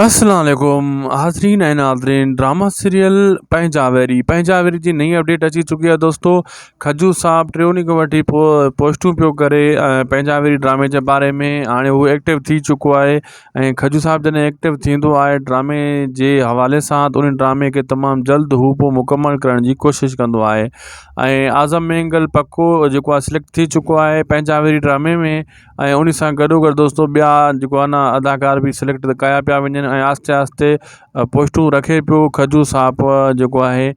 السلام عليڪم حاضرين ۽ ناظرين ڊراما سيريل پنهنجا ويري پنهنجا ويري جي نئين اپڊيٽ اچي چڪي آهي دوستو کجو صاحب ٽيون ڏينهن کان وٺي پوسٽون پيو ڪري پنهنجا ويري ڊرامي جي باري ۾ هاڻي هو ايڪٽو ٿي چڪو آهي ۽ کجو صاحب جڏهن ايڪٽو ٿيندو آهي ڊرامي جي حوالي سان ته ان ڊرامي کي تمام جلد هو پوء مڪمل ڪرڻ جي ڪوشش ڪندو آهي ۽ اعظم مينگل پڪو جيڪو آهي سليڪٽ ٿي چڪو آهي پنهنجا ويري ڊرامي ۾ ۽ انهي سان گڏو گڏ دوستو ٻيا جيڪو آهي نه اداڪار به سليڪٽ ڪيا پيا وڃن ۽ آهستي آهستي پوسٽون رکي پيو کجو صاحب جيڪو آهي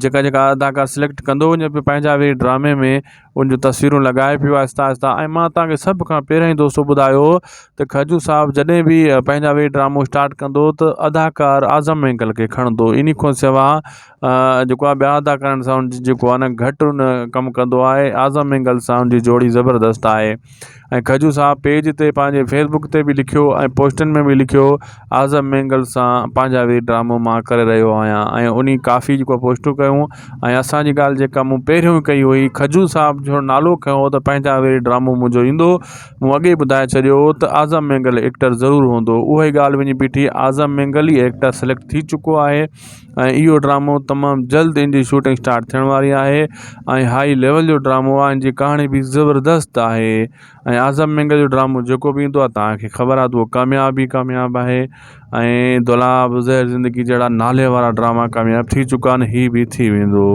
جيڪا جيڪا اداڪار سليڪٽ ڪندو وڃي پيو پنهنجا به ڊرامي ۾ ان جون تصويرون لڳائي پيو آهستي آهستي ۽ مان توهان کي سڀ کان پهريان ئي دوستو ٻڌايو ته کجو صاحب جڏهن به پنهنجا به ڊرامو اسٽارٽ ڪندو ته اداڪار اعظم مينگل کي کڻندو انهي کان سوا جيڪو آهي ٻيا اداڪارن سان ان جي جيڪو آهي نه گهٽ ان ڪم ڪندو آهي اعظم مينگل سان ان جي جوڙي زبردست آهي ۽ کجو صاحب پيج تي پنهنجي فيس بڪ تي به لکيو ۽ پوسٽن ۾ به لکيو اعظم مينگل سان پنهنجا وي ڊرامو مان ڪري رهيو آهيان ۽ انهي ڪافي جيڪو پوسٽون ڪيون ۽ اسانجي ڳالهه جيڪا مون پهريون ڪئي هئي کجو صاحب جو نالو کنيو ته پنهنجا وي ڊرامو منهنجو ايندو مون اڳي ٻڌائي ڇڏيو هو ته اعظم مينگل ايڪٽر ضرور هوندو اها ئي ڳالهه وڃي بيٺي اعظم مينگل ئي ايڪٽر سليڪٽ ٿي چڪو آهي ۽ اهو ڊرامو تمام جلد ان جي شوٽنگ اسٽارٽ ٿيڻ واري آهي ۽ هائي ليول جو ڊرامو آهي ان جي ڪهاڻي به زبردست آهي ۽ اعظم مينگل جو ڊرامو جيڪو به ايندو آهي توهان کي خبر آهي ته اهو ڪامياب ئي ڪامياب آهي ۽ دولاب زهر زندگي جهڙا نالي وارا ڊراما ڪامياب ٿي چڪا آهن هي به ٿي ويندو.